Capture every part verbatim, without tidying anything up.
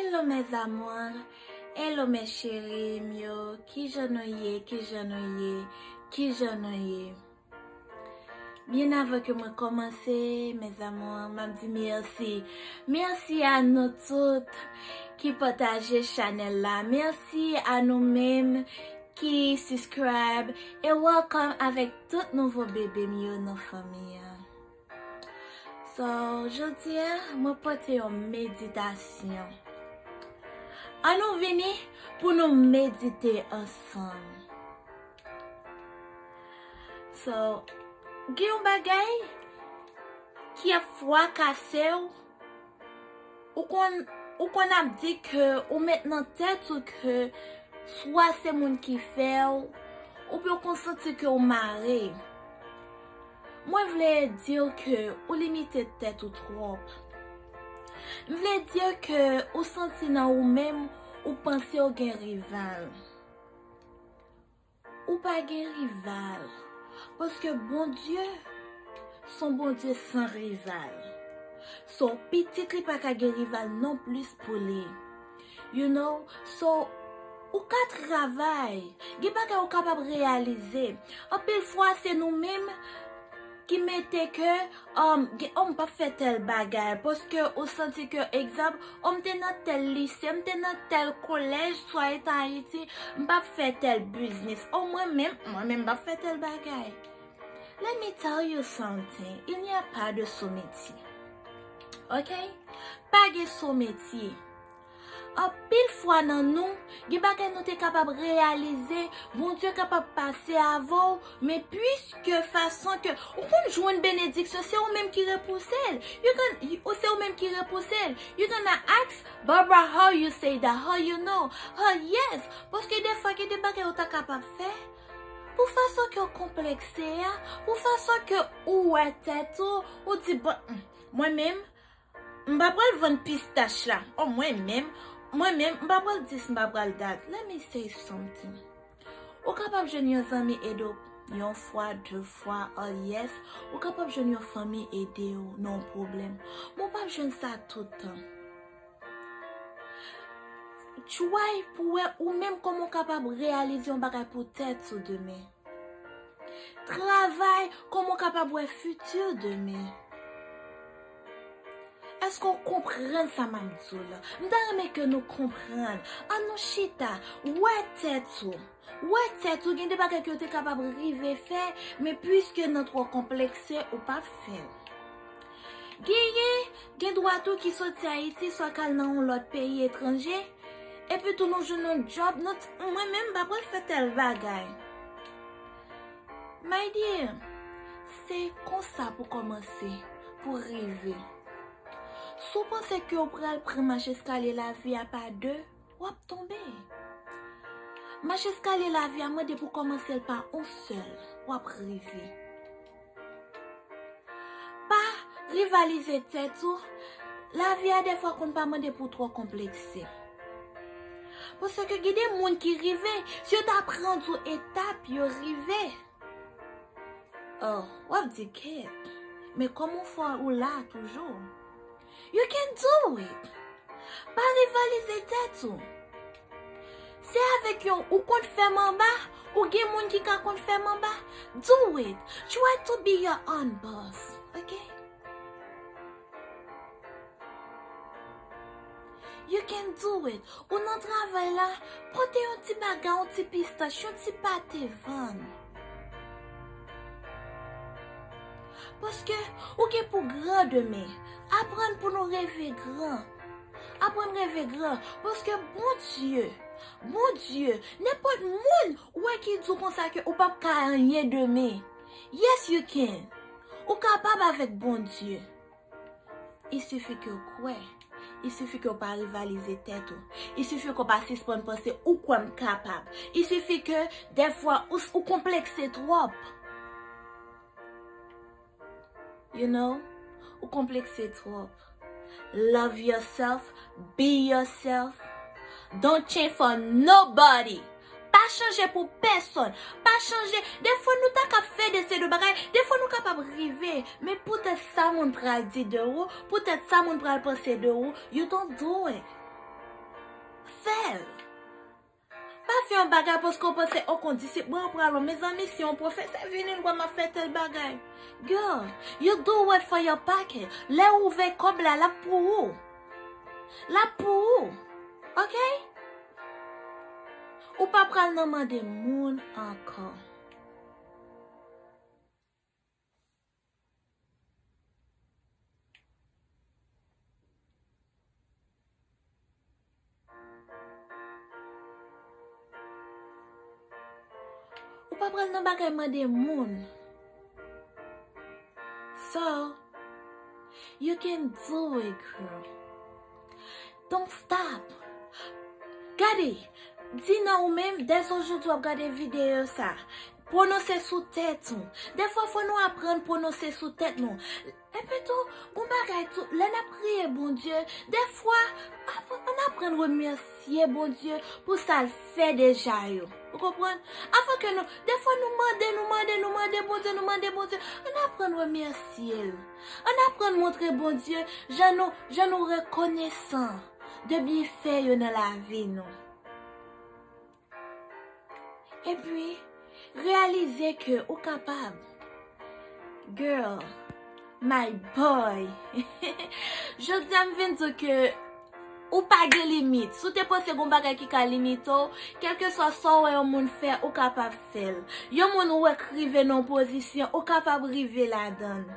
Hello mes amours, hello mes chéris m yo, kijan nou ye, kijan nou ye, kijan nou ye? Byen avan ke mwen kòmanse, mes amours, m ap di mèsi. Mèsi a nou tout ki pataje chanèl la. Mèsi a nou menm ki subscribe. E welcome avèk tout nouvo bebe m yo nan fanmi an. So, jodi a, mwen pote yon meditasyon. Ann nou vini pou nou medite ansanm. So, gen yon bagay ki ap fwakase w, ou konn, ou konn ap di ke ou met nan tèt ou ke swa se moun ki fè w, oubyen ou konn santi ke w mare. Mwen vle di w ke ou limite tèt ou twòp. M vle di w ke ou santi nan ou menm, ou panse w gen rival. Ou pa gen rival. Paske Bondye se yon Bondye san rival. So, pitit li pa ka gen rival non plis pou li. You know? So, ou ka travay. Gen bagay ou kapab reyalize. Anpil fwa, se nou menm ki mete ke, um, gen, oh, m p ap fè tèl bagay. Paske ou santi ke, egzanp, oh, m te nan tèl lise, m te nan tèl kolèj, swa eta Ayiti, m p ap fè tèl biznis. Oh, mwen menm, mwen menm, m p ap fè tèl bagay. Let me tell you something. Il n'y a pas de sot métier. Ok? Pa gen sot métier. Anpil fwa nan nou, gen bagay nou te kapab reyalize, Bondye kapab pase avè w, men piske fason ke ou konn jwenn benediksyon, se ou menm ki repouse l. You gonna, ou se ou menm ki repouse l. You gonna ask Barbara how you say that, how you know? Oh yes, paske defwa gen de bagay ou ta kapab fè. Pou fason ke w konplekse a, pou fason ke ou wè tèt ou, ou di, bon, hmm, mwen menm, m pa pral vann pistach la. Oh, mwen menm, mwen menm, m pa pral dis, m pa pral dat. Let me say something. Ou kapab jwenn yon zanmi ede w yon fwa, de fwa, oh yes. Ou kapab jwenn yon fanmi ede w nan yon pwoblèm. Men ou p ap jwenn sa tout tan. Try pou wè ou menm kòman w kapab reyalize yon bagay pou tèt ou demen. Travay kòman w kapab wè fiti w demen. Èske w konprann sa m ap di w la? M ta renmen ke nou konprann. Ann nou chita, wè tèt ou. Wè tèt ou, gen de bagay ke w te kapab rive fè, men piske nan twò konplekse, ou p ap fè l. Genyen, gen dwa tou ki soti Ayiti, swa k al nan yon lòt peyi etranje, epi tou nou jwenn yon djòb, nou t-, mwen menm m pa pral fè tèl bagay. My dear, se konsa pou kòmanse, pou rive. Si w panse ke w pral pran mach eskalye lavi a pa de, w ap tonbe. Mach eskalye lavi a mande pou kòmanse l pa on sèl, w ap rive. Pa rivalize tèt ou. Lavi a defwa konn pa mande pou w twò konplekse. Paske gen de moun ki rive, si yo ta pran tou etap, yo rive. Oh, w ap di, kèt, men kòman w fè ou la toujou? You can do it. Pa rivalize tèt ou. Se avèk yon, ou konn fè m anba, ou gen moun ki ka konn fè m anba. Do it. Try to be your own boss, ok? You can do it. Ou nan travay la, pote yon ti bagay, yon ti pistach, yon ti pate vann. Paske ou gen pou gran demen. Aprann pou nou reve gran. Aprann reve gran. Paske Bondye, Bondye, nenpòt moun ou wè ki di w konsa ke ou p ap ka anyen demen. Yes, you can. Ou kapab avèk Bondye. Il suffit ke w kwè. Il suffit ke w pa rivalize tèt ou. Il suffit ke w pa sispann panse ou kwè m kapab. Il suffit ke, dèfwa, ou, ou konplekse twòp. You know? Ou konplekse twòp. Love yourself. Be yourself. Don't change for nobody. Pa chanje pou pèsonn. Pa chanje. Defwa nou ta ka fè de se de bagay. Defwa nou kapab rive. Men poutèt sa moun pral di de ou, poutèt sa moun pral panse de ou, you don't do it. Fè l. Pa fè yon bagay paske w panse, o, kon disip mwen an pral wè. Mezanmi, si yon pwofesè vini, l wè m ap fè tèl bagay. Girl, you do it for your pocket. Lè ou ouvè kòb la, l ap pou ou. L ap pou ou. Ok? Ou pa pral nan mande moun ankò. Ou pa pral nan bagay mande moun. So, you can do it, girl. Don't stop. Gade, di nan ou menm, dèzò jodi w ap gade videyo sa. Pwononse sou tèt ou. Dèfwa, fò nou aprann pwononse sou tèt nou. Epi tou, gon bagay tou, lè n ap priye Bondye, dèfwa, ap-, ann aprann remèsye Bondye pou sa l fè deja yo. Ou konprann? Avan ke nou, dèfwa nou mande, nou mande, nou mande Bondye, nou mande Bondye, ann aprann remèsye l. Ann aprann montre Bondye jan nou, jan nou rekonesan de byenfè yo nan lavi nou. Epi, reyalize ke ou kapab. Girl, my boy. Jodi a m vin di w ke ou pa gen limit. Si w te panse gon bagay ki ka limite w, kèlkeswa sa w wè yon moun fè, ou kapab fè l. Yon moun ou wè k rive nan yon pozisyon, ou kapab rive ladan l.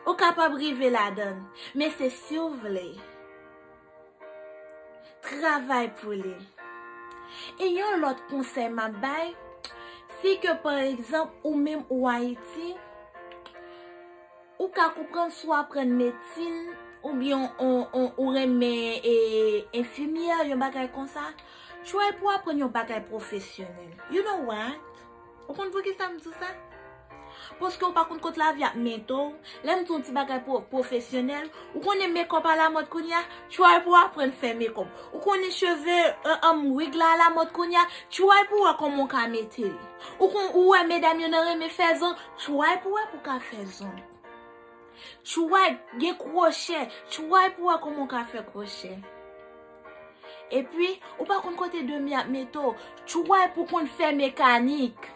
Ou kapab rive ladan l. Men se si w vle. Travay pou li. E yon lòt konsèy m ap bay, si ke pa egzanp ou menm ou Ayiti, ou ka konprann si w aprann medsin oubyen on, on, ou renmen e, enfimyè, yon bagay konsa, try pou w aprann yon bagay pwofesyonèl. You know what? Ou konn poukisa m di w sa? Paske ou pa konn kot lavi ap mennen w. Lè m di yon ti bagay pwo-, pwofesyonèl, ou konnen makeup alamòd kounye a, try pou w aprann fè makeup. Ou konnen cheve, euh, um, wig la alamòd kounye a, try pou w wè kòman w ka mete l. Ou kon, ou wè medam yo nan renmen fè zong, try pou w wè pou w ka fè zong. Try gen kwochè, try pou w wè kòman w ka fè kwochè. Epi, ou pa konn kote demi ap mete w, try pou w konn fè mekanik.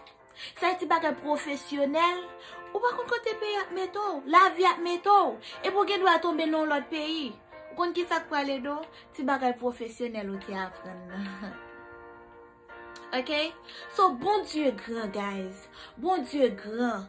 Sa e ti bagay pwofesyonèl. Ou pa konn kote peyi ap mete w, lavi ap mete w. Epi w gen dwa tonbe nan yon lòt peyi. Ou konn ki sa k pral ede w? Ti bagay pwofesyonèl ou te aprann nan. Ok? So, Bondye gran, guys. Bondye gran.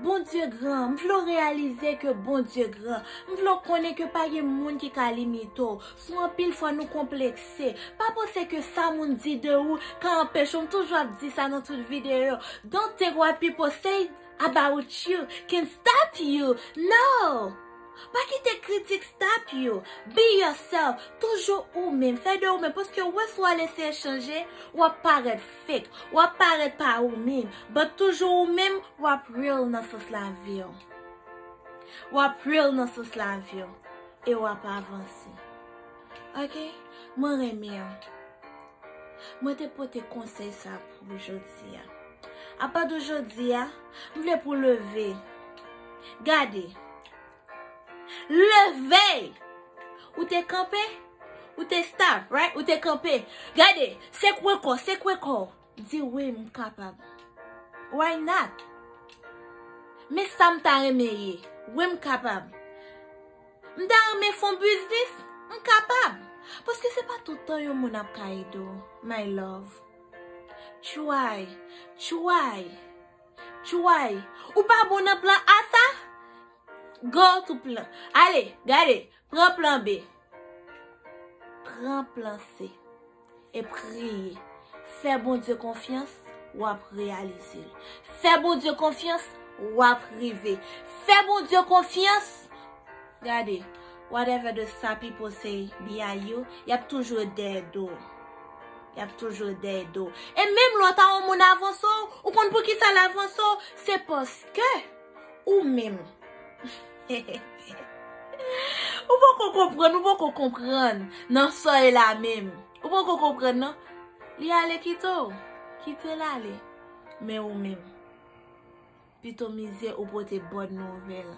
Bondye gran. M vle w reyalize ke Bondye gran. M vle w konnen ke pa gen moun ki ka limite w. Sou anpil fwa nou konplekse. Pa panse ke sa moun di de ou ka anpeche w. M toujou ap di sa nan tout videyo. Don't take what people say about you can stop you. No! Pa kite kritik stop you. Be yourself. Toujou ou menm. Fè de ou menm. Paske wè si w al eseye chanje, w ap parèt fake. W ap parèt pa ou menm. But toujou ou menm, w ap real nan sans lavi w. W ap real nan sans lavi w. E w ap avanse. Ok? Mwen renmen w. Mwen te pote konsèy sa pou ou jodi a. Apa de jodi a, m vle pou w leve. Gade. Leve! Ou te kanpe? Ou te stop, right? Ou te kanpe. Gade, sekwe kò, sekwe kò. Di, "Wi, m kapab." Why not? Men sa m ta renmen ye. "Wi, m kapab." M ta renmen fè yon biznis, m kapab. Paske se pa tout tan yon moun ap ka ede w, my love. Try, try, try. Ou pa bon nan plan A sa? Go to plan. Ale, gade, pran plan B. Pran plan C. E priye. Fè Bondye konfyans, w ap reyalize l. Fè Bondye konfyans, w ap rive. Fè Bondye konfyans. Gade, whatever the sad people say about you, y ap toujou dèyè do w. Y ap toujou dèyè do w. E menm lè w ta wè yon moun avanse w, ou konn poukisa l avanse w? Se paske ou menm. Ou poko konprann, ou poko konprann nan sa w ye la menm. Ou poko konprann, non? Li ale kite w. Kite l ale. Men ou menm, pito mize ou pote bòn nouvèl.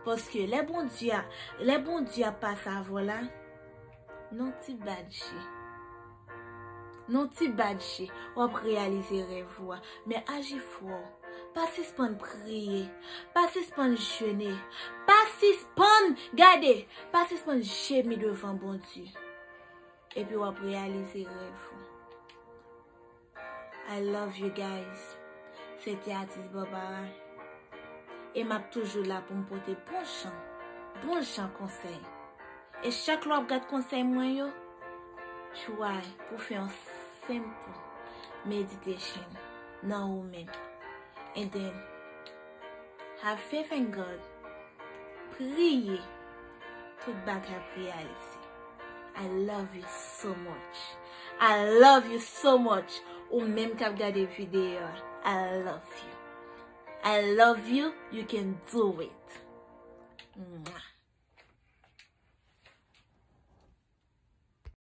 Paske lè Bondye a, lè Bondye ap pase avè w la, Non ti badje. Non ti badje, w ap reyalize rèv ou a. Men aji fò. Pa sispann priye. Pa sispann jene. Pa sispann gade. Pa sispann jemi devan Bondye. Epi w ap reyalize rèv ou. I love you guys. Se te atis Barbara. E m ap toujou la pou m pote bon jan, bon jan konsèy. E chak lè w ap gad konsèy mwen yo, try pou fè yon simple meditation nan ou menm. And then, have faith in God. Priye. Tout bagay ap reyalize. I love you so much. I love you so much. Ou menm k ap gade videyo a, I love you. I love you. You can do it. Mwah.